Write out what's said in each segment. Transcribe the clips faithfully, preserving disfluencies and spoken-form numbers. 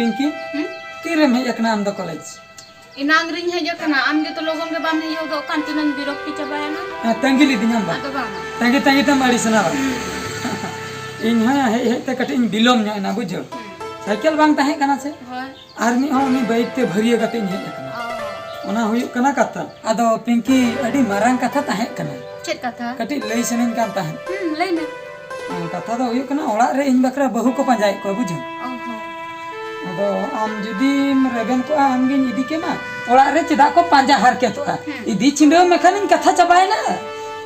ᱯᱤᱝᱠᱤ, ᱦᱩᱸ? ᱛᱤᱨᱮᱢ ᱦᱮᱡ ᱟᱠᱟᱱᱟ ᱟᱢ ᱫᱚ ᱠᱚᱞᱮᱡᱽ? ᱮᱱᱟᱝ ᱨᱤᱧ ᱦᱮᱡ ᱟᱠᱟᱱᱟ, ᱟᱢ ᱜᱮᱛᱚ ᱞᱚᱜᱚᱱ ᱜᱮ ᱵᱟᱢ ᱦᱮᱡ ᱦᱚᱫᱚᱜ ᱠᱟᱱ, ᱛᱤᱱᱟᱹᱜ ᱵᱤᱨᱚᱠᱛᱤ ᱪᱟᱵᱟᱭᱮᱱᱟ᱾ ᱦᱮᱸ, ᱛᱟᱺᱜᱤ ᱞᱤᱫᱤᱧᱟᱢ ᱵᱟᱝ? ᱟᱫᱚ ᱵᱟᱝ᱾ ᱛᱟᱺᱜᱤ ᱛᱟᱺᱜᱤ ᱛᱮᱢ ᱟᱹᱲᱤᱥᱮᱱᱟ ᱵᱟᱝ? ᱦᱩᱸ᱾ ᱤᱧ ᱦᱚᱸ ᱦᱮᱡ ᱦᱮᱡ ᱛᱮ ᱠᱟᱹᱴᱤᱡ ᱤᱧ ᱵᱤᱞᱚᱢ ᱧᱚᱜ ᱮᱱᱟ, ᱵᱩᱡᱷᱟᱹᱣ᱾ ᱦᱩᱸ᱾ ᱥᱟᱭᱠᱮᱞ ᱵᱟᱝ ᱛᱟᱦᱮᱸ ᱠᱟᱱᱟ ᱥᱮ? ᱦᱳᱭ᱾ ᱟᱨ ᱢᱤᱫ ᱦᱚᱲ ᱩᱱᱤ ᱵᱟᱭᱤᱠ ᱛᱮ ᱵᱷᱟᱹᱨᱭᱟᱹ ᱠᱟᱛᱮ ᱤᱧ ᱦᱮᱡ ᱟᱠᱟᱱᱟ᱾ ᱚ᱾ ᱚᱱᱟ ᱦᱩᱭᱩᱜ ᱠᱟᱱᱟ ᱠᱟᱛᱷᱟ᱾ ᱟᱫᱚ ᱯᱤᱝᱠᱤ, ᱟᱹᱰᱤ ᱢᱟᱨᱟᱝ ᱠᱟᱛᱷᱟ ᱛᱟᱦᱮᱸ ᱠᱟᱱᱟ᱾ ᱪᱮᱫ ᱠᱟᱛᱷᱟ? ᱠᱟᱹᱴᱤᱡ ᱞᱟᱹᱭ ᱥᱟᱱᱟᱧ ᱠᱟᱱ ᱛᱟᱦᱮᱸᱫ᱾ ᱦᱩᱸ, ᱞᱟᱹᱭ ᱢᱮ᱾ ᱟᱨ ᱠᱟᱛᱷᱟ ᱫᱚ ᱦᱩᱭᱩᱜ ᱠᱟᱱᱟ, ᱚᱲᱟᱜ ᱨᱮ ᱤᱧ ᱵᱟᱠᱷᱨᱟ ᱵᱟᱹᱦᱩ ᱠᱚ ᱯᱟᱸᱡᱟᱭᱮᱫ ᱠᱚᱣᱟ, ᱵᱩᱡᱷᱟᱹᱣ᱾ ᱚ ᱦᱚᱸ᱾ ᱟᱫᱚ ᱟᱢ ᱡᱩᱫᱤᱢ ᱨᱮᱵᱮᱱ ᱠᱚᱜᱼᱟ, ᱟᱢᱜᱤᱧ ᱤᱫᱤ ᱠᱮᱢᱟ᱾ ᱚᱲᱟᱜ ᱨᱮ ᱪᱮᱫᱟᱜ ᱠᱚ ᱯᱟᱸᱡᱟ ᱦᱟᱨᱠᱮᱛᱚᱜᱼᱟ? ᱦᱩᱸ᱾ ᱤᱫᱤ ᱪᱷᱤᱸᱰᱟᱹᱣ ᱢᱮᱠᱷᱟᱱᱤᱧ ᱠᱟᱛᱷᱟ ᱪᱟᱵᱟᱭᱮᱱᱟ᱾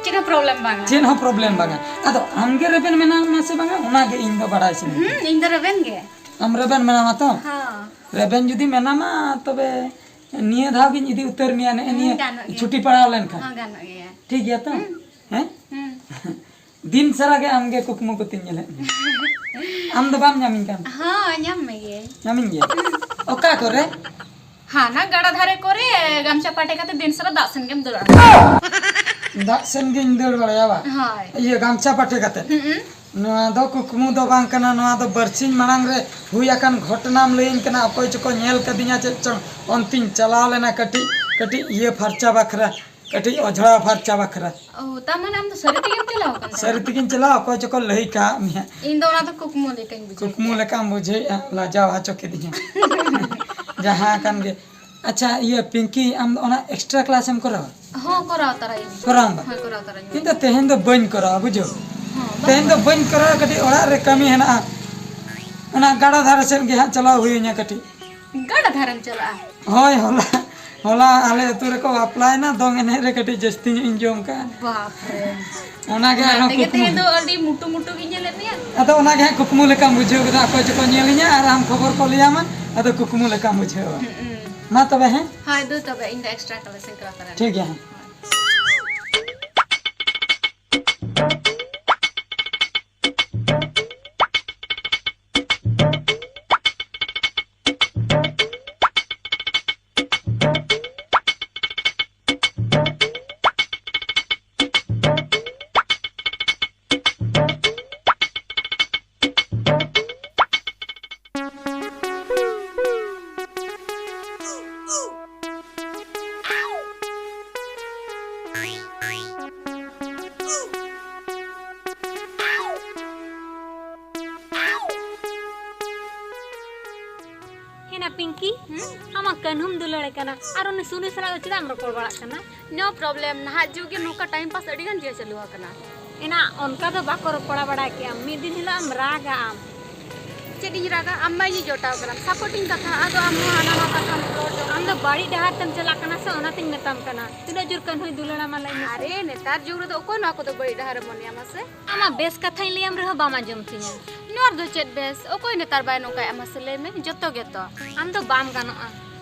ᱪᱮᱫ ᱦᱚᱸ problem ᱵᱟᱝᱟ᱾ ᱪᱮᱫ ᱦᱚᱸ problem ᱵᱟᱝᱟ᱾ ᱟᱫᱚ ᱟᱢᱜᱮ ᱨᱮᱵᱮᱱ ᱢᱮᱱᱟᱢᱟ ᱥᱮ ᱵᱟᱝᱟ, ᱚᱱᱟᱜᱮ ᱤᱧ ᱫᱚ ᱵᱟᱰᱟᱭ ᱥᱟᱱᱟᱧ ᱠᱟᱱᱟ᱾ ᱦᱩᱸ, ᱤᱧ ᱫᱚ ᱨᱮᱵᱮᱱ ᱜᱮ᱾ ᱟᱢ ᱨᱮᱵᱮᱱ ᱢᱮᱱᱟᱢᱟ ᱛᱚ? ᱦᱚᱸ᱾ ᱨᱮᱵᱮᱱ ᱡᱩᱫᱤ ᱢᱮᱱᱟᱢᱟ, ᱛᱚᱵᱮ ᱱᱤᱭᱟᱹ ᱫᱷᱟᱣ ᱜᱤᱧ ᱤᱫᱤ ᱩᱛᱟᱹᱨ ᱢᱮᱭᱟ, ᱱᱮᱜᱼᱮ ᱦᱩᱸ, ᱱᱤᱭᱟᱹ ᱜᱟᱱᱚᱜ ᱜᱮᱭᱟ᱾ ᱪᱷᱩᱴᱤ ᱯᱟᱲᱟᱣ ᱞᱮᱱᱠᱷᱟᱱ᱾ ᱦᱚᱸ, ᱜᱟᱱᱚᱜ ᱜᱮᱭᱟ᱾ ᱴᱷᱤᱠ ᱜᱮᱭᱟ ᱛᱚ? ᱦᱩᱸ᱾ ᱦᱮᱸ? ᱦᱩᱸ᱾ ᱫᱤᱱ ᱥᱟᱨᱟ ᱜᱮ ᱟᱢᱜᱮ ᱠᱩᱠᱢᱩ ᱠᱚᱛᱤᱧ ᱧᱮᱞᱮᱫ ᱢᱮᱭᱟ᱾ ᱟᱢ ᱫᱚ ᱵᱟᱢ ᱧᱟᱢᱤᱧ ᱠᱟᱱ? ᱦᱚᱸ, ᱧᱟᱢ ᱢᱮᱜᱮᱭᱟᱹᱧ᱾ ᱧᱟᱢᱤᱧ ᱜᱮᱭᱟ? ᱚᱠᱟ ᱠᱚᱨᱮ? ᱦᱟᱱᱟ ᱜᱟᱰᱟ ᱫᱷᱟᱨᱮ ᱠᱚᱨᱮ ᱜᱟᱢᱪᱷᱟ ᱯᱟᱴᱮ ᱠᱟᱛᱮ ᱫᱤᱱ ᱥᱟᱨᱟ ᱫᱟᱜ ᱥᱮᱱ ᱜᱮᱢ ᱫᱟᱹᱲᱟ᱾ ᱫᱟᱜ ᱥᱮᱱ ᱜᱤᱧ ᱫᱟᱹᱲ ᱵᱟᱲᱟᱭᱟ ᱵᱟ? ᱦᱳᱭ᱾ ᱤᱭᱟᱹ, ᱜᱟᱢᱪᱷᱟ ᱯᱟᱴᱮ ᱠᱟᱛᱮ? ᱦᱩᱸ᱾ ᱱᱚᱣᱟ ᱫᱚ ᱠᱩᱠᱢᱩ ᱫᱚ ᱵᱟᱝ ᱠᱟᱱᱟ, ᱱᱚᱣᱟ ᱫᱚ ᱵᱟᱨᱥᱤᱧ ᱢᱟᱲᱟᱝ ᱨᱮ ᱦᱩᱭ ᱟᱠᱟᱱ ᱜᱷᱚᱴᱚᱱᱟᱢ ᱞᱟᱹᱭᱟᱹᱧ ᱠᱟᱱᱟ᱾ ᱚᱠᱚᱭ ᱪᱚᱠᱚ ᱧᱮᱞ ᱠᱟᱫᱤᱧᱟ ᱪᱮᱫ ᱪᱚᱝ, ᱚᱱᱛᱤᱧ ᱪᱟᱞᱟᱣ ᱞᱮᱱᱟ ᱠᱟᱹᱴᱤᱡ, ᱠᱟᱹᱴᱤᱡ ᱤᱭᱟᱹ ᱯᱷᱟᱨᱪᱟ ᱵᱟᱠᱷᱨᱟ, ᱠᱟᱹᱴᱤᱡ ᱚᱡᱽᱲᱟ ᱯᱷᱟᱨᱪᱟ ᱵᱟᱠᱷᱨᱟ᱾ ᱚ, ᱛᱟᱨ ᱢᱟᱱᱮ ᱟᱢ ᱫᱚ ᱥᱟᱹᱨᱤ ᱛᱮᱜᱮᱢ ᱪᱟᱞᱟᱣ ᱟᱠᱟᱱ ᱛᱟᱦᱮᱸᱫ? ᱥᱟᱹᱨᱤ ᱛᱮᱜᱤᱧ ᱪᱟᱞᱟᱣ, ᱚᱠᱚᱭ ᱪᱚᱠᱚ ᱞᱟᱹᱭ ᱠᱟᱜ ᱢᱮᱭᱟ᱾ ᱤᱧ ᱫᱚ ᱚᱱᱟ ᱫᱚ ᱠᱩᱠᱢᱩ ᱞᱮᱠᱟᱧ ᱵᱩᱡᱷᱟᱹᱣ ᱠᱩᱠᱢᱩ ᱠᱮᱫᱟ᱾ ᱞᱮᱠᱟᱢ ᱵᱩᱡᱷᱟᱹᱣᱮᱫᱼᱟ, ᱞᱟᱡᱟᱣ ᱦᱚᱪᱚ ᱠᱤᱫᱤᱧᱟ᱾ ᱡᱟᱦᱟᱸ ᱠᱟᱱ ᱜᱮ᱾ ᱟᱪᱪᱷᱟ, ᱤᱭᱟᱹ ᱯᱤᱝᱠᱤ, ᱟᱢ ᱫᱚ ᱚᱱᱟ extra class ᱮᱢ ᱠᱚᱨᱟᱣᱟ? ᱦᱚᱸ, ᱠᱚᱨᱟᱣ ᱛᱟᱨᱟᱭᱟᱹᱧ᱾ ᱠᱚᱨᱟᱣ ᱟᱢ ᱵᱟ? ᱦᱳᱭ, ᱠᱚᱨᱟᱣ ᱛᱟᱨᱟᱭᱟᱹᱧ᱾ ᱤᱧ ᱫᱚ ᱛᱮᱦᱮᱧ ᱫᱚ ᱵᱟᱹᱧ ᱠᱚᱨᱟᱣᱟ, ᱵᱩᱡᱷᱟᱹᱣ? ᱦᱚᱸ, ᱵᱟᱢ ᱛᱮᱦᱮᱧ ᱫᱚ ᱠᱚᱨᱟᱣᱟ? ᱵᱟᱹᱧ ᱠᱚᱨᱟᱣᱟ, ᱠᱟᱹᱴᱤᱡ ᱚᱲᱟᱜ ᱨᱮ ᱠᱟᱹᱢᱤ ᱦᱮᱱᱟᱜᱼᱟ᱾ ᱚᱱᱟ ᱜᱟᱰᱟ ᱫᱷᱟᱨᱮ ᱥᱮᱫ ᱜᱮ ᱦᱟᱸᱜ ᱪᱟᱞᱟᱣ ᱦᱩᱭᱟᱹᱧᱟ ᱠᱟᱹᱴᱤᱡ᱾ ᱜᱟᱰᱟ ᱫᱷᱟᱨᱮᱢ ᱪᱟᱞᱟᱜᱼᱟ? ᱦᱳᱭ, ᱦᱚᱞᱟ, ᱦᱚᱞᱟ ᱟᱞᱮ ᱟᱹᱛᱩ ᱨᱮᱠᱚ ᱵᱟᱯᱞᱟᱭᱮᱱᱟ, ᱫᱚᱝ ᱮᱱᱮᱡ ᱨᱮ ᱠᱟᱹᱴᱤᱡ ᱡᱟᱹᱥᱛᱤ ᱧᱚᱜ ᱤᱧ ᱡᱚᱢ ᱠᱟᱜᱼᱟ᱾ ᱵᱟᱯ ᱨᱮ᱾ ᱚᱱᱟᱜᱮ ᱚᱱᱟ ᱟᱨᱦᱚᱸ ᱛᱮᱜᱮ ᱠᱩᱠᱢᱩ᱾ ᱛᱮᱦᱮᱧ ᱫᱚ ᱟᱹᱰᱤ ᱢᱩᱴᱩ ᱢᱩᱴᱩ ᱜᱤᱧ ᱧᱮᱞᱮᱫ ᱢᱮᱭᱟ᱾ ᱟᱫᱚ ᱚᱱᱟᱜᱮ ᱦᱟᱸᱜ ᱠᱩᱠᱢᱩ ᱞᱮᱠᱟᱢ ᱵᱩᱡᱷᱟᱹᱣ ᱠᱮᱫᱟ, ᱚᱠᱚᱭ ᱪᱚᱠᱚ ᱧᱮᱞᱤᱧᱟ ᱟᱨ ᱟᱢ ᱠᱷᱚᱵᱚᱨ ᱠᱚ ᱞᱟᱹᱭᱟᱢᱟ, ᱟᱫᱚ ᱠᱩᱠᱢᱩ ᱞᱮᱠᱟᱢ ᱵᱩᱡᱷᱟᱹᱣᱟ᱾ ᱦᱩᱸ, ᱦᱩᱸ᱾ ᱢᱟ ᱛᱚᱵᱮ, ᱦᱮᱸ? ᱦᱳᱭ, ᱫᱩ ᱛᱚᱵᱮ, ᱤᱧ ᱫᱚ extra class ᱤᱧ ᱠᱚᱨᱟᱣ ᱛᱟᱨᱟ᱾ ᱴᱷᱤᱠ ᱜᱮᱭᱟ, ᱦᱮᱸ᱾ ᱦᱮᱱᱟ ᱯᱤᱝᱠᱤ, ᱟᱢᱟᱜ ᱠᱟᱹᱱᱦᱩᱢ ᱫᱩᱞᱟᱹᱲᱮ ᱠᱟᱱᱟ ᱟᱨ ᱩᱱᱤ ᱥᱩᱱᱤ ᱥᱟᱞᱟᱜ ᱫᱚ ᱪᱮᱫᱟᱜ ᱮᱢ ᱨᱚᱯᱚᱲ ᱵᱟᱲᱟᱜ ᱠᱟᱱᱟ? No problem, ᱱᱟᱦᱟᱜ ᱡᱩᱜᱽ ᱜᱮ ᱱᱚᱝᱠᱟ time pass ᱟᱹᱰᱤ ᱜᱟᱱ ᱡᱤᱭᱟᱹ ᱪᱟᱹᱞᱩ ᱟᱠᱟᱱᱟ᱾ ᱮᱱᱟ ᱚᱱᱠᱟ ᱫᱚ ᱵᱟᱠᱚ ᱨᱚᱯᱚᱲᱟ ᱵᱟᱲᱟᱭ ᱠᱮᱜᱼᱟ, ᱢᱤᱫ ᱫᱤᱱ ᱦᱤᱞᱳᱜ ᱮᱢ ᱨᱟᱜᱟ ᱟᱢ᱾ ᱪᱮᱫ ᱤᱧ ᱨᱟᱜᱟ? ᱟᱢ ᱢᱟ ᱤᱧᱤᱡ ᱡᱚᱴᱟᱣ ᱠᱟᱱᱟᱢ, supporting ᱠᱟᱛᱷᱟ, ᱟᱫᱚ ᱟᱢ ᱦᱚᱸ ᱦᱟᱱᱟ ᱱᱟᱣᱟ ᱠᱟᱛᱷᱟᱢ ᱨᱚᱲ ᱡᱚᱝ᱾ ᱟᱢ ᱫᱚ ᱵᱟᱹᱲᱤᱡ ᱰᱟᱦᱟᱨ ᱛᱮᱢ ᱪᱟᱞᱟᱜ ᱠᱟᱱᱟ ᱥᱮ, ᱚᱱᱟᱛᱤᱧ ᱢᱮᱛᱟᱢ ᱠᱟᱱᱟ᱾ ᱛᱤᱱᱟᱹᱜ ᱡᱳᱨ ᱠᱟᱹᱱᱦᱩᱭ ᱫᱩᱞᱟᱹᱲᱟᱢᱟ ᱞᱟᱹᱭ ᱢᱮ ᱥᱮ? ᱟᱨᱮ, ᱱᱮᱛᱟᱨ ᱡᱩᱜᱽ ᱨᱮᱫᱚ ᱚᱠᱚᱭ ᱱᱚᱣᱟ ᱠᱚᱫᱚ ᱵᱟᱹᱲᱤᱡ ᱰᱟᱦᱟᱨᱮ ᱢᱚᱱᱮᱭᱟ ᱢᱟᱥᱮ? ᱟᱢᱟᱜ ᱵᱮᱥ ᱠᱟᱛᱷᱟᱧ ᱞᱟᱹᱭᱟᱢ ᱨᱮᱦᱚᱸ ᱵᱟᱢ ᱟᱸᱡᱚᱢ ᱛᱤᱧᱟ᱾ ᱱᱚᱣᱟ ᱨᱮᱫᱚ ᱪᱮᱫ ᱵᱮᱥ? ᱚᱠᱚᱭ ᱱᱮᱛᱟᱨ ᱵᱟᱭ ᱱᱚᱝᱠᱟᱭᱟ ᱢᱟᱥᱮ ᱞᱟᱹᱭ ᱢᱮ? ᱡᱚᱛᱚ ᱜᱮᱛᱚ᱾ ᱟᱢ ᱫᱚ ᱵᱟᱢ ᱜᱟᱱᱚᱜᱼᱟ᱾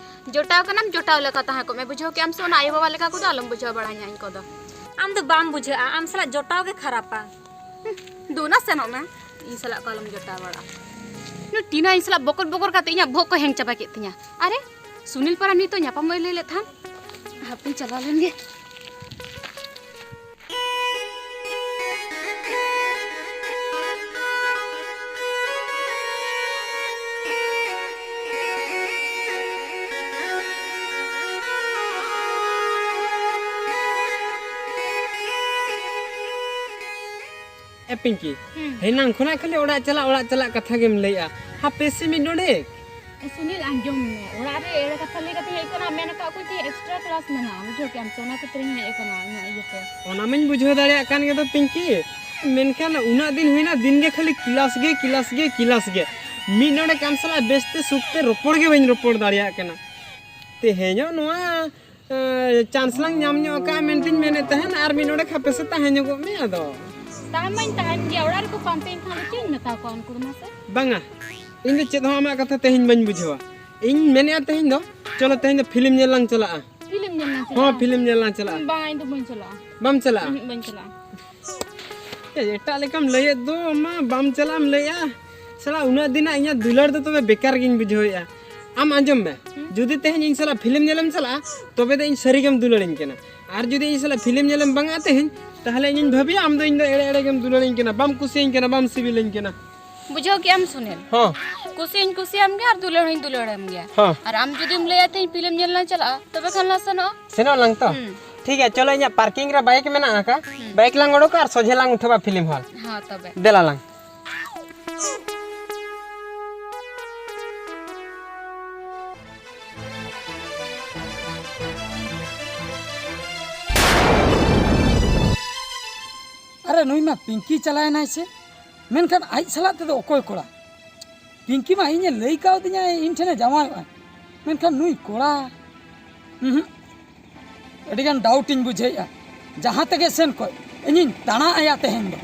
ᱡᱚᱴᱟᱣ ᱠᱟᱱᱟᱢ, ᱡᱚᱴᱟᱣ ᱞᱮᱠᱟ ᱛᱟᱦᱮᱸ ᱠᱚᱜ ᱢᱮ, ᱵᱩᱡᱷᱟᱹᱣ ᱠᱮᱜᱼᱟᱢ ᱥᱮ? ᱚᱱᱟ ᱟᱭᱳ ᱵᱟᱵᱟ ᱞᱮᱠᱟ ᱠᱚᱫᱚ ᱟᱞᱚᱢ ᱵᱩᱡᱷᱟᱹᱣ ᱵᱟᱲᱟᱧᱟ ᱤᱧ ᱠᱚᱫᱚ᱾ ᱟᱢ ᱫᱚ ᱵᱟᱢ ᱵᱩᱡᱷᱟᱹᱜᱼᱟ, ᱟᱢ ᱥᱟᱞᱟᱜ ᱡᱚᱴᱟᱣ ᱜᱮ ᱠᱷᱟᱨᱟᱯᱟ᱾ ᱦᱩᱸ, ᱫᱩ ᱚᱱᱟ ᱥᱮᱱᱚᱜ ᱢᱮ, ᱤᱧ ᱥᱟᱞᱟᱜ ᱠᱚ ᱟᱞᱚᱢ ᱡᱚᱴᱟᱣ ᱵᱟᱲᱟᱜᱼᱟ᱾ ᱱᱩᱭ ᱴᱤᱱᱟ ᱤᱧ ᱥᱟᱞᱟᱜ ᱵᱚᱠᱚᱨ ᱵᱚᱠᱚᱨ ᱠᱟᱛᱮ ᱤᱧᱟᱹᱜ ᱵᱚᱦᱚᱜ ᱠᱚ ᱦᱮᱝ ᱪᱟᱵᱟ ᱠᱮᱫ ᱛᱤᱧᱟ᱾ ᱟᱨᱮ, ᱥᱩᱱᱤᱞ ᱯᱟᱨᱟ ᱱᱤᱛᱚᱜ ᱧᱟᱯᱟᱢᱚᱜ ᱮ ᱞᱟᱹᱭ ᱞᱮᱫ ᱛᱟᱦᱮᱸᱱ, ᱦᱟᱯᱮᱧ ᱪᱟᱞᱟᱣ ᱞᱮᱱ ᱜᱮ᱾ ᱮ ᱯᱤᱝᱠᱤ, ᱦᱩᱸ᱾ ᱦᱮᱱᱟᱝ ᱠᱷᱚᱱᱟᱜ ᱠᱷᱟᱹᱞᱤ ᱚᱲᱟᱜ ᱪᱟᱞᱟᱜ, ᱚᱲᱟᱜ ᱪᱟᱞᱟᱜ ᱠᱟᱛᱷᱟ ᱜᱮᱢ ᱞᱟᱹᱭᱮᱜᱼᱟ᱾ ᱦᱟᱯᱮ ᱥᱮ ᱢᱤᱫ ᱰᱚᱸᱰᱮᱠ᱾ ᱮ ᱥᱩᱱᱤᱞ, ᱟᱸᱡᱚᱢ ᱢᱮ, ᱚᱲᱟᱜ ᱨᱮ ᱮᱲᱮ ᱠᱟᱛᱷᱟ ᱞᱟᱹᱭ ᱠᱟᱛᱮ ᱦᱮᱡ ᱠᱟᱱᱟ, ᱢᱮᱱ ᱟᱠᱟᱫ ᱠᱚ ᱡᱮ extra class ᱢᱮᱱᱟᱜᱼᱟ, ᱵᱩᱡᱷᱟᱹᱣ ᱠᱮᱜᱼᱟᱢ ᱥᱮ, ᱚᱱᱟ ᱠᱷᱟᱹᱛᱤᱨ ᱤᱧ ᱦᱮᱡ ᱟᱠᱟᱱᱟ ᱤᱧᱟᱹᱜ ᱤᱭᱟᱹᱛᱮ᱾ ᱚᱱᱟ ᱢᱟᱧ ᱵᱩᱡᱷᱟᱹᱣ ᱫᱟᱲᱮᱭᱟᱜ ᱠᱟᱱ ᱜᱮ ᱫᱚ ᱯᱤᱝᱠᱤ, ᱢᱮᱱᱠᱷᱟᱱ ᱩᱱᱟᱹᱜ ᱫᱤᱱ ᱦᱩᱭᱱᱟ, ᱫᱤᱱ ᱜᱮ ᱠᱷᱟᱹᱞᱤ class ᱜᱮ, class ᱜᱮ, class ᱜᱮ᱾ ᱢᱤᱫ ᱰᱚᱸᱰᱮᱠ ᱟᱢ ᱥᱟᱞᱟᱜ ᱵᱮᱥᱛᱮ ᱥᱩᱠᱛᱮ ᱨᱚᱯᱚᱲ ᱜᱮ ᱵᱟᱹᱧ ᱨᱚᱯᱚᱲ ᱫᱟᱲᱮᱭᱟᱜ ᱠᱟᱱᱟ᱾ ᱛᱮᱦᱮᱧᱚᱜ ᱱᱚᱣᱟ ᱮᱸ, chance ᱞᱟᱝ ᱧᱟᱢ ᱧᱚᱜ ᱟᱠᱟᱫᱼᱟ ᱢᱮᱱᱛᱮᱧ ᱢᱮᱱᱮᱫ ᱛᱟᱦᱮᱱ, ᱟᱨ ᱢᱤᱫ ᱰᱚᱸᱰᱮᱠ ᱦᱟᱯᱮ ᱥᱮ ᱛᱟᱦᱮᱸ ᱧᱚᱜᱚᱜ ᱢᱮ ᱟᱫᱚ᱾ ᱛᱟᱦᱮᱸ ᱢᱟᱧ ᱛᱟᱦᱮᱱ ᱜᱮᱭᱟ, ᱚᱲᱟᱜ ᱨᱮᱠᱚ ᱯᱟᱱᱛᱮᱭᱤᱧ ᱠᱷᱟᱱ ᱫᱚ ᱪᱮᱫ ᱤᱧ ᱢᱮᱛᱟ ᱠᱚᱣᱟ ᱩᱱᱠᱩ ᱫᱚ ᱢᱟᱥᱮ? ᱵᱟᱝᱟ, ᱤᱧ ᱫᱚ ᱪᱮᱫ ᱦᱚᱸ ᱟᱢᱟᱜ ᱠᱟᱛᱷᱟ ᱛᱮᱦᱮᱧ ᱵᱟᱹᱧ ᱵᱩᱡᱷᱟᱹᱣᱟ᱾ ᱤᱧ ᱢᱮᱱᱮᱫᱼᱟ ᱛᱮᱦᱮᱧ ᱫᱚ, ᱪᱚᱞᱚ ᱛᱮᱦᱮᱧ ᱫᱚ film ᱧᱮᱞ ᱞᱟᱝ ᱪᱟᱞᱟᱜᱼᱟ᱾ Film ᱧᱮᱞ ᱞᱟᱝ ᱦᱚᱸ, ᱪᱟᱞᱟᱜᱼᱟ? Film ᱧᱮᱞ ᱞᱟᱝ ᱪᱟᱞᱟᱜᱼᱟ᱾ ᱵᱟᱝ, ᱤᱧ ᱫᱚ ᱵᱟᱹᱧ ᱪᱟᱞᱟᱜᱼᱟ᱾ ᱵᱟᱢ ᱪᱟᱞᱟᱜᱼᱟ? ᱩᱦᱩᱸ, ᱵᱟᱹᱧ ᱪᱟᱞᱟᱜᱼᱟ᱾ ᱮ, ᱮᱴᱟᱜ ᱞᱮᱠᱟᱢ ᱞᱟᱹᱭᱮᱫ ᱫᱚ, ᱢᱟ ᱵᱟᱢ ᱪᱟᱞᱟᱜ ᱮᱢ ᱞᱟᱹᱭᱮᱫᱼᱟ᱾ ᱥᱟᱞᱟ, ᱩᱱᱟᱹᱜ ᱫᱤᱱᱟᱜ ᱤᱧᱟᱹᱜ ᱫᱩᱞᱟᱹᱲ ᱫᱚ ᱛᱚᱵᱮ ᱵᱮᱠᱟᱨ ᱜᱤᱧ ᱵᱩᱡᱷᱟᱹᱣᱮᱫᱼᱟ᱾ ᱟᱢ ᱟᱸᱡᱚᱢ ᱢᱮ, ᱦᱩᱸ? ᱡᱩᱫᱤ ᱛᱮᱦᱮᱧ ᱤᱧ ᱥᱟᱞᱟᱜ film ᱧᱮᱞᱮᱢ ᱪᱟᱞᱟᱜᱼᱟ, ᱛᱚᱵᱮ ᱫᱚ ᱤᱧ ᱥᱟᱹᱨᱤ ᱜᱮᱢ ᱫᱩᱞᱟᱹᱲᱤᱧ ᱠᱟᱱᱟ᱾ ᱟᱨ ᱡᱩᱫᱤ ᱤᱧ ᱥᱟᱞᱟᱜ film ᱧᱮᱞᱮᱢ ᱵᱟᱝᱟ ᱛᱮᱦᱮᱧ, ᱛᱟᱦᱞᱮ ᱤᱧᱤᱧ ᱵᱷᱟᱹᱵᱤᱭᱟ ᱟᱢ ᱫᱚ ᱤᱧ ᱫᱚ ᱮᱲᱮ ᱮᱲᱮ ᱜᱮᱢ ᱫᱩᱞᱟᱹᱲᱤᱧ ᱠᱟᱱᱟ, ᱵᱟᱢ ᱠᱩᱥᱤᱭᱟᱹᱧ ᱠᱟᱱᱟ, ᱵᱟᱢ ᱥᱤᱵᱤᱞᱤᱧ ᱠᱟᱱᱟ᱾ ᱵᱩᱡᱷᱟᱹᱣ ᱠᱮᱜᱼᱟᱢ ᱥᱩᱱᱤᱞ? ᱦᱚᱸ᱾ ᱠᱩᱥᱤᱧ ᱠᱩᱥᱤᱭᱟᱢ ᱜᱮᱭᱟ ᱟᱨ ᱫᱩᱞᱟᱹᱲ ᱦᱚᱧ ᱫᱩᱞᱟᱹᱲᱟᱢ ᱜᱮᱭᱟ᱾ ᱦᱚᱸ᱾ ᱟᱨ ᱟᱢ ᱡᱩᱫᱤᱢ ᱞᱟᱹᱭᱟ ᱛᱮᱦᱮᱧ film ᱧᱮᱞ ᱞᱟᱝ ᱪᱟᱞᱟᱜᱼᱟ, ᱛᱚᱵᱮ ᱠᱷᱟᱱ ᱞᱟᱝ ᱥᱮᱱᱚᱜᱼᱟ᱾ ᱥᱮᱱᱚᱜ ᱟᱞᱟᱝ ᱛᱚ? ᱦᱩᱸ᱾ ᱴᱷᱤᱠ ᱜᱮᱭᱟ, ᱪᱚᱞᱚ, ᱤᱧᱟᱹᱜ ᱯᱟᱨᱠᱤᱝ ᱨᱮ ᱵᱟᱭᱤᱠ ᱢᱮᱱᱟᱜ ᱟᱠᱟᱫ, ᱦᱩᱸ᱾ ᱵᱟᱭᱤᱠ ᱞᱟᱝ ᱚᱰᱚᱠᱟ ᱟᱨ ᱥᱚᱡᱷᱮ ᱞᱟᱝ ᱩᱴᱷᱟᱹᱣᱟ ᱯᱷᱤᱞᱢ ᱦᱚᱞ᱾ ᱦᱚᱸ, ᱛᱚᱵᱮ᱾ ᱫᱮᱞᱟ ᱞᱟᱝ᱾ ᱟᱨᱮ, ᱱᱩᱭ ᱢᱟ ᱯᱤᱝᱠᱤ ᱪᱟᱞᱟᱣᱮᱱᱟᱭ ᱥᱮ, ᱢᱮᱱᱠᱷᱟᱱ ᱟᱡ ᱥᱟᱞᱟᱜ ᱛᱮᱫᱚ ᱚᱠᱚᱭ ᱠᱚᱲᱟ? ᱯᱤᱝᱠᱤ ᱢᱟ ᱤᱧᱮ ᱞᱟᱹᱭ ᱠᱟᱣᱫᱤᱧᱟ ᱤᱧ ᱴᱷᱮᱱᱮ ᱡᱟᱶᱟᱭᱚᱜᱼᱟ, ᱢᱮᱱᱠᱷᱟᱱ ᱱᱩᱭ ᱠᱚᱲᱟ, ᱩᱸᱦᱩᱸ, ᱟᱹᱰᱤᱜᱟᱱ ᱰᱟᱣᱩᱴ ᱤᱧ ᱵᱩᱡᱷᱟᱹᱣᱮᱫᱼᱟ᱾ ᱡᱟᱦᱟᱸ ᱛᱮᱜᱮ ᱥᱮᱱ ᱠᱚᱡ, ᱤᱧᱤᱧ ᱛᱟᱬᱟ ᱟᱭᱟ ᱛᱮᱦᱮᱧ ᱫᱚ᱾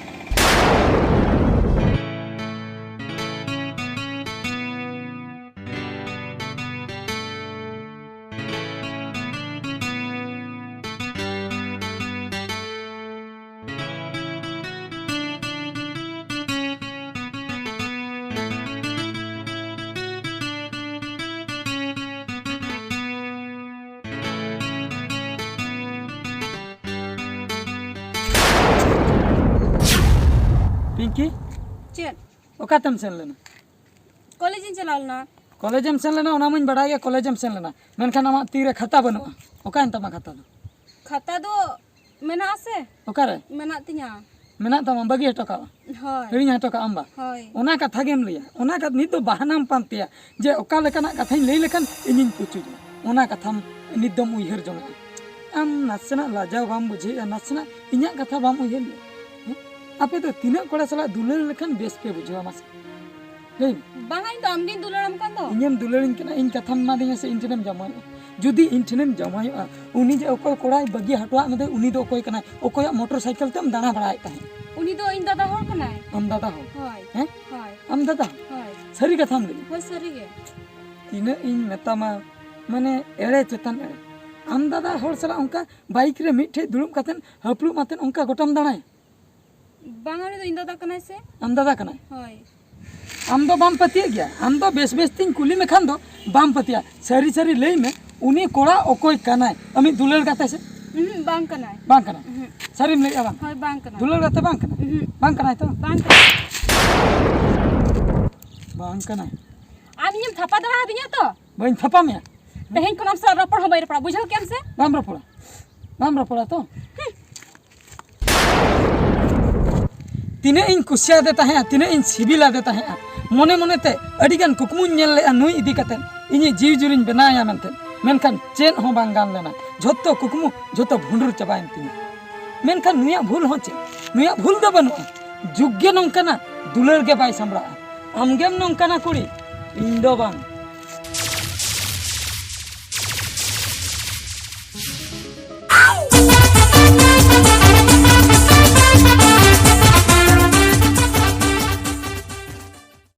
ᱯᱤᱝᱠᱤ, ᱪᱮᱫ? ᱚᱠᱟᱛᱮᱢ ᱥᱮᱱ ᱞᱮᱱᱟ? ᱠᱚᱞᱮᱡᱽ ᱤᱧ ᱪᱟᱞᱟᱣ ᱞᱮᱱᱟ᱾ ᱠᱚᱞᱮᱡᱽ ᱮᱢ ᱥᱮᱱ ᱞᱮᱱᱟ, ᱚᱱᱟ ᱢᱟᱧ ᱵᱟᱰᱟᱭ ᱜᱮ, ᱠᱚᱞᱮᱡᱽ ᱮᱢ ᱥᱮᱱ ᱞᱮᱱᱟ, ᱢᱮᱱᱠᱷᱟᱱ ᱟᱢᱟᱜ ᱛᱤᱨᱮ ᱠᱷᱟᱛᱟ ᱵᱟᱹᱱᱩᱜᱼᱟ᱾ ᱚᱠᱟᱭᱮᱱ ᱛᱟᱢᱟ ᱠᱷᱟᱛᱟ ᱫᱚ? ᱠᱷᱟᱛᱟ ᱫᱚ ᱚᱠᱟᱨᱮ? ᱢᱮᱱᱟᱜ ᱛᱤᱧᱟ᱾ ᱢᱮᱱᱟᱜ ᱛᱟᱢᱟ, ᱵᱟᱹᱜᱤ ᱦᱚᱴᱚ ᱠᱟᱜᱼᱟ? ᱦᱳᱭ᱾ ᱦᱤᱲᱤᱧ ᱦᱚᱴᱚ ᱠᱟᱜ ᱟᱢ ᱵᱟ? ᱦᱳᱭ᱾ ᱚᱱᱟ ᱠᱟᱛᱷᱟ ᱜᱮᱢ ᱞᱟᱹᱭᱟ, ᱚᱱᱟ ᱠᱟᱛᱷᱟ ᱱᱤᱛ ᱫᱚ ᱵᱟᱦᱟᱱᱟᱢ ᱯᱟᱱᱛᱮᱭᱟ ᱡᱮ ᱚᱠᱟ ᱞᱮᱠᱟᱱᱟᱜ ᱠᱟᱛᱷᱟᱧ ᱞᱟᱹᱭ ᱞᱮᱠᱷᱟᱱ ᱤᱧᱤᱧ ᱯᱩᱪᱩᱡᱚᱜᱼᱟ, ᱚᱱᱟ ᱠᱟᱛᱷᱟᱢ ᱱᱤᱛ ᱫᱚᱢ ᱩᱭᱦᱟᱹᱨ ᱡᱚᱝᱟᱜᱼᱟ᱾ ᱟᱢ ᱱᱟᱥᱮᱱᱟᱜ ᱞᱟᱡᱟᱣ ᱵᱟᱢ ᱵᱩᱡᱷᱟᱹᱣᱮᱫᱼᱟ, ᱱᱟᱥᱮᱱᱟᱜ ᱤᱧᱟᱹᱜ ᱠᱟᱛᱷᱟ ᱵᱟᱢ ᱩᱭᱦᱟᱹᱨ ᱞᱮᱫᱼᱟ? ᱦᱮᱸ? ᱟᱯᱮ ᱫᱚ ᱛᱤᱱᱟᱹᱜ ᱠᱚᱲᱟ ᱥᱟᱞᱟᱜ ᱫᱩᱞᱟᱹᱲ ᱞᱮᱠᱷᱟᱱ ᱵᱮᱥ ᱯᱮ ᱵᱩᱡᱷᱟᱹᱣᱟ ᱢᱟᱥᱮ? ᱞᱟᱹᱭ ᱢᱮ᱾ ᱵᱟᱝᱟ, ᱤᱧ ᱫᱚ ᱟᱢᱜᱤᱧ ᱫᱩᱞᱟᱹᱲᱟᱢ ᱠᱟᱱ ᱫᱚ᱾ ᱤᱧᱮᱢ ᱫᱩᱞᱟᱹᱲᱤᱧ ᱠᱟᱱᱟ, ᱤᱧ ᱠᱟᱛᱷᱟᱢ ᱮᱢᱟᱫᱤᱧᱟ ᱥᱮ ᱤᱧ ᱴᱷᱮᱱᱮᱢ ᱡᱟᱶᱟᱭᱚᱜᱼᱟ? ᱡᱩᱫᱤ ᱤᱧ ᱴᱷᱮᱱᱮᱢ ᱡᱟᱶᱟᱭᱚᱜᱼᱟ, ᱩᱱᱤ ᱡᱮ ᱚᱠᱚᱭ ᱠᱚᱲᱟᱭ ᱵᱟᱹᱜᱤ ᱦᱚᱴᱚᱣᱟᱜ ᱢᱮᱫᱚ, ᱩᱱᱤ ᱫᱚ ᱚᱠᱚᱭ ᱠᱟᱱᱟᱭ? ᱚᱠᱚᱭᱟᱜ ᱢᱚᱴᱚᱨ ᱥᱟᱭᱠᱮᱞ ᱛᱮᱢ ᱫᱟᱬᱟ ᱵᱟᱲᱟᱭᱮᱫ ᱛᱟᱦᱮᱸᱫ? ᱩᱱᱤ ᱫᱚ ᱤᱧ ᱫᱟᱫᱟ ᱦᱚᱲ ᱠᱟᱱᱟᱭ᱾ ᱟᱢ ᱫᱟᱫᱟ ᱦᱚᱲ? ᱦᱳᱭ᱾ ᱦᱮᱸ? ᱦᱳᱭ᱾ ᱟᱢ ᱫᱟᱫᱟ? ᱦᱳᱭ᱾ ᱥᱟᱹᱨᱤ ᱠᱟᱛᱷᱟᱢ ᱞᱟᱹᱭ? ᱦᱳᱭ, ᱥᱟᱹᱨᱤ ᱜᱮ᱾ ᱛᱤᱱᱟᱹᱜ ᱤᱧ ᱢᱮᱛᱟᱢᱟ, ᱢᱟᱱᱮ, ᱮᱲᱮ ᱪᱮᱛᱟᱱ ᱮᱲᱮ᱾ ᱟᱢ ᱫᱟᱫᱟ ᱦᱚᱲ ᱥᱟᱞᱟᱜ ᱚᱱᱠᱟ ᱵᱟᱭᱤᱠ ᱨᱮ ᱢᱤᱫ ᱴᱷᱮᱡ ᱫᱩᱲᱩᱵ ᱠᱟᱛᱮᱫ ᱦᱟᱹᱯᱲᱩᱵ ᱟᱛᱮᱫ ᱚᱱᱠᱟ ᱜᱚᱴᱟᱢ ᱫᱟᱬᱟᱭᱟ? ᱵᱟᱝ, ᱩᱱᱤ ᱫᱚ ᱤᱧ ᱫᱟᱫᱟ ᱠᱟᱱᱟᱭ ᱥᱮ᱾ ᱟᱢ ᱫᱟᱫᱟ ᱠᱟᱱᱟᱭ? ᱦᱳᱭ᱾ ᱟᱢ ᱫᱚ ᱵᱟᱢ ᱯᱟᱹᱛᱭᱟᱹᱜ ᱜᱮᱭᱟ? ᱟᱢ ᱫᱚ ᱵᱮᱥ ᱵᱮᱥ ᱛᱤᱧ ᱠᱩᱞᱤ ᱢᱮᱠᱷᱟᱱ ᱫᱚ ᱵᱟᱢ ᱯᱟᱹᱛᱭᱟᱹᱜᱼᱟ᱾ ᱥᱟᱹᱨᱤ ᱥᱟᱹᱨᱤ ᱞᱟᱹᱭ ᱢᱮ, ᱩᱱᱤ ᱠᱚᱲᱟ ᱚᱠᱚᱭ ᱠᱟᱱᱟᱭ? ᱟᱢᱤᱡ ᱫᱩᱞᱟᱹᱲ ᱜᱟᱛᱮ ᱥᱮ? ᱩᱦᱩᱸ, ᱵᱟᱝ ᱠᱟᱱᱟᱭ᱾ ᱵᱟᱝ ᱠᱟᱱᱟᱭ? ᱩᱦᱩᱸ᱾ ᱥᱟᱹᱨᱤᱢ ᱞᱟᱹᱭᱮᱜᱼᱟ ᱵᱟᱝ? ᱦᱳᱭ, ᱵᱟᱝ ᱠᱟᱱᱟᱭ᱾ ᱫᱩᱞᱟᱹᱲ ᱜᱟᱛᱮ ᱵᱟᱝ ᱠᱟᱱᱟᱭ? ᱩᱦᱩᱸ᱾ ᱵᱟᱝ ᱠᱟᱱᱟᱭ ᱛᱚ? ᱵᱟᱝ ᱠᱟᱱᱟᱭ᱾ ᱵᱟᱝ ᱠᱟᱱᱟᱭ᱾ ᱟᱢ ᱤᱧᱮᱢ ᱛᱷᱟᱯᱟ ᱫᱟᱲᱮ ᱟᱹᱫᱤᱧᱟ ᱛᱚ? ᱵᱟᱹᱧ ᱛᱷᱟᱯᱟ ᱢᱮᱭᱟ᱾ ᱛᱮᱦᱮᱧ ᱠᱷᱚᱱ ᱟᱢ ᱥᱟᱶ ᱨᱚᱯᱚᱲ ᱦᱚᱸ ᱵᱟᱹᱧ ᱨᱚᱯᱚᱲᱟ, ᱵᱩᱡᱷᱟᱹᱣ ᱠᱮᱜᱼᱟᱢ ᱥᱮ? ᱵᱟᱢ ᱨᱚᱯᱚᱲᱟ᱾ ᱵᱟᱢ ᱨᱚᱯᱚᱲᱟ ᱛᱚ? ᱛᱤᱱᱟᱹᱜ ᱤᱧ ᱠᱩᱥᱤᱭᱟᱫᱮ ᱛᱟᱦᱮᱸᱜᱼᱟ, ᱛᱤᱱᱟᱹᱜ ᱤᱧ ᱥᱤᱵᱤᱞᱟᱫᱮ ᱛᱟᱦᱮᱸᱜᱼᱟ, ᱢᱚᱱᱮ ᱢᱚᱱᱮᱛᱮ ᱟᱹᱰᱤᱜᱟᱱ ᱠᱩᱠᱢᱩᱧ ᱧᱮᱞ ᱞᱮᱜᱼᱟ ᱱᱩᱭ ᱤᱫᱤ ᱠᱟᱛᱮ, ᱤᱧᱤᱡ ᱡᱤᱣᱤ ᱡᱩᱨᱤᱧ ᱵᱮᱱᱟᱣᱮᱭᱟ ᱢᱮᱱᱛᱮ᱾ ᱢᱮᱱᱠᱷᱟᱱ ᱪᱮᱫ ᱦᱚᱸ ᱵᱟᱝ ᱜᱟᱱ ᱞᱮᱱᱟ, ᱡᱷᱚᱛᱚ ᱠᱩᱠᱢᱩ ᱡᱷᱚᱛᱚ ᱵᱷᱩᱸᱰᱩᱨ ᱪᱟᱵᱟᱭᱮᱱ ᱛᱤᱧᱟ᱾ ᱢᱮᱱᱠᱷᱟᱱ ᱱᱩᱭᱟᱜ ᱵᱷᱩᱞ ᱦᱚᱸ ᱪᱮᱫ? ᱱᱩᱭᱟᱜ ᱵᱷᱩᱞ ᱫᱚ ᱵᱟᱹᱱᱩᱜᱼᱟ, ᱡᱩᱜᱽ ᱜᱮ ᱱᱚᱝᱠᱟᱱᱟ, ᱫᱩᱞᱟᱹᱲ ᱜᱮ ᱵᱟᱭ ᱥᱟᱢᱵᱲᱟᱜᱼᱟ᱾ ᱟᱢᱜᱮᱢ ᱱᱚᱝᱠᱟᱱᱟ ᱠᱩᱲᱤ, ᱤᱧ ᱫᱚ ᱵᱟᱝ᱾